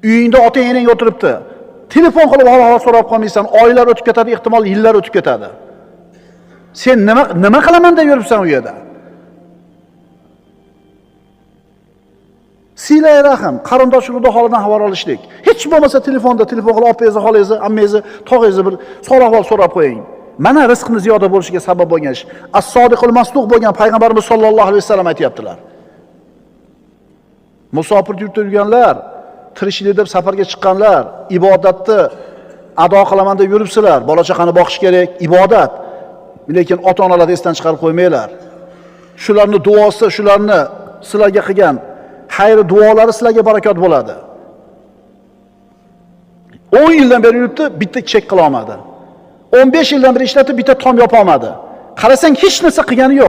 Uyingda otang enang o'tiribdi. Telefon qilib hol-ahvol so'rab qolmaysan. Oylar o'tib ketadi, ehtimol yillar o'tib ketadi. Sen nima qilaman deb yuribsan u yerda? Silay rahm, qarindosh urug'da holidan xabar olishlik. Hech bo'lmasa telefonda telefon qilib opangizni, xolangizni, ammangizni, tog'angizni bir so'roq so'rab qo'ying. Mana rizqni ziyoda bo'lishiga sabab bo'lgan ish. As-sodiqul masduq bo'lgan payg'ambarimiz sollallohu alayhi vasallam aytayaptilar. Musofir yurtda yurganlar, tirishlik deb safarga chiqqanlar, ibodatni ado qilaman deb yuribsizlar, bola chaqani boqish kerak, ibodat. Lekin ota-onalarni esdan chiqarib qo'ymanglar. Shularni duosi, shularni sizlarga qilgan xayr duolari sizlarga barakot bo'ladi. 10 yildan beri yuribdi, bitta chek qila olmadi. 15 yildan beri ishlatib, bitta tom yopa olmadi. Qarasang hech narsa qilgani yo'q.